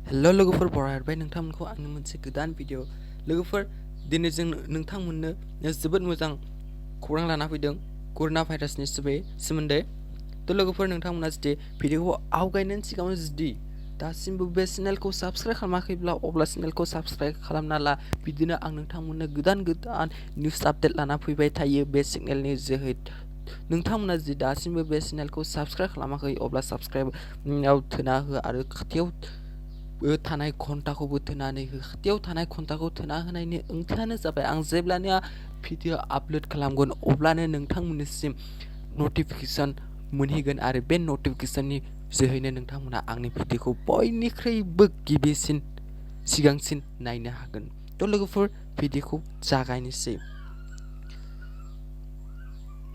hello लोगोफोर बरायबाय नोंथांमोनखौ आंनि मोनसे गोदान भिडिअ लोगोफोर दिनै जों नोंथांमोननो जोबोद मोजां खौरां लाना फैदों कोरोना भाइरासनि सोमोन्दै तो लोगोफोर नोंथांमोना जुदि भिडिअखौ आवगायनायनि सिगाङाव जुदि दासिमबो बे चेनेलखौ साबस्क्राइब खालामाखैब्ला अब्ला चेनेलखौ साबस्क्राइब खालामना ला बिदिनो आं नोंथांमोननो गोदान निउस आपडेट लाना फैबाय थायो बे चेनेलनि जोहै नोंथांमोना जुदि दासिमबो बे चेनेलखौ साबस्क्राइब खालामाखै अब्ला साबस्क्राइबआव थोना हो आरो खाथियाव थानाय घन्टाखौबो थोनानै हो खाथियाव थानाय घन्टाखौ थोना होनायनि ओंथियानो जाबाय आं जेब्लानो भिडिअ आपलोड खालामगोन अब्लानो नोंथांमोननिसिम नटिफिकेसन मोनहैगोन आरो बे नटिफिकेसननि जोहैनो नोंथांमोना आंनि भिडिअखौ बयनिख्रुइबो गिबिसिन सिगांसिन नायनो हागोन तो लोगोफोर भिडिअखौ जागायनोसै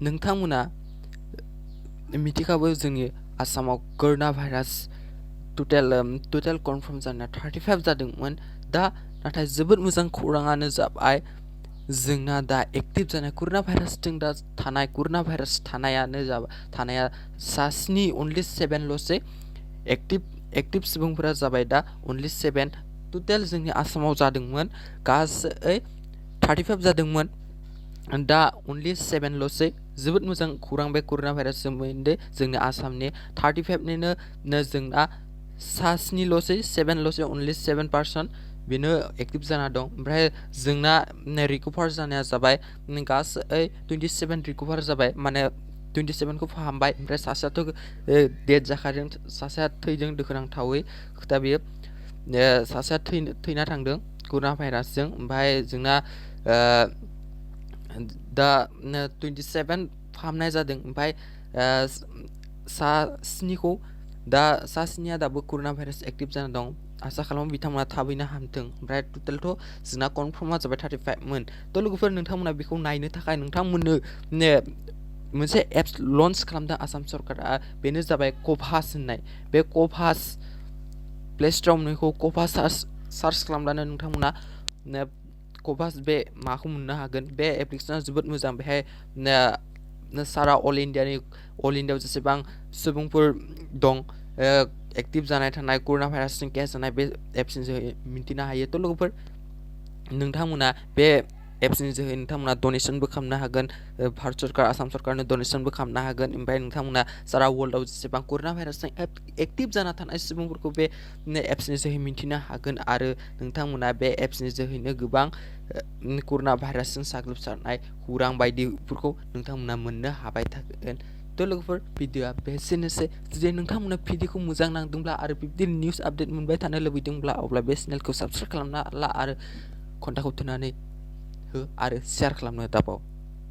नोंथांमोना मिथिखागौ जोंनि आसामाव कोरोना भाइरास टोटेल कनफार्म जानाया 35 जादोंमोन दा नाथाय जोबोद मोजां खौराङानो जाबाय जोंना दा एक्टिभ जानाय कोरोना भाइरासजों दा थानाय कोरोना भाइरास थानाया सास्नि अनलि 7 ल'सै एक्टिभ सुबुंफोरा जाबाय दा अनलि 7 टोटेल जोंनि आसामाव जादोंमोन गासै 35 जादोंमोन दा अनलि 7 ल'सै जोबोद मोजां खौरां बे कोरोना भाइरास सोमोन्दै जोंनि आसामनि 35 निनो जोंना सास्नि ल'सै 7 ल'सै अनलि 7% बेनो एक्टिभ जाना दं ओमफ्राय जोंना रिकभार जानाया जाबाय गासै 27 रिकभार जाबाय माने 27 खौ फाहामबाय ओमफ्राय सासेयाथ' डेथ जाखादों सासेया थैदों दुखुनांथावै खोथा बेयो सासेया थैना थांदों कोरोना भाइरासजों ओमफ्राय जोंना दा 27 फाहामनाय जादों ओमफ्राय सास्निखौ दा सास्निया दाबो कोरोना भाइरास एक्टिभ जाना दं आसा खालामो बिथांमोना थाबैनो हामथों ओमफ्राय टोटेलथ' जोंना कनफार्मा जाबाय 35 मोन तो लोगोफोर नोंथांमोना बेखौ नायनो थाखाय नोंथांमोननो मोनसे एप्स लन्च खालामदों आसाम सरकारा बेनो जाबाय कभास होननाय बे कभास प्ले स्ट'राव नोंखौ कभास सार्च खालामब्लानो नोंथांमोना कभास बे माखौ मोननो हागोन बे एप्लिकेशना जोबोद मोजां बेहाय सारा अल इन्डियायाव जेसेबां सुबुंफोर दं एक्टिभ जानाय थानाय कोरोना भाइरासजों केस जानाय बे एप्सनि जोहै मिन्थिनो हायो तो लोगोफोर नोंथांमोना बे एप्सनि जोहै नोंथांमोना डनेसनबो खालामनो हागोन भारत सरकार आसाम सरकारनो डनेसनबो खालामनो हागोन ओमफ्राय नोंथांमोना सारा वर्ल्डआव जेसेबां कोरोना भाइरासजों एक्टिभ जाना थानाय सुबुंफोरखौ बे एप्सनि जोहै मिन्थिनो हागोन आरो नोंथांमोना बे एप्सनि जोहैनो गोबां कोरोना भाइरासजों साग्लोबसारनाय खौरां बायदिफोरखौ नोंथांमोना मोननो हाबाय थागोन तो लोगोफोर भिडिअआ बेसेनोसै जुदि नोंथांमोना भिडिअखौ मोजां नांदोंब्ला आरो बिब्दिनो निउस आपडेट मोनबाय थानो लुबैदोंब्ला अब्ला बे चेनेलखौ साबस्क्राइब खालामना ला आरो घन्टाखौ थुनानै हो आरो शेयार खालामनो दाबाव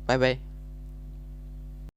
बाय बाय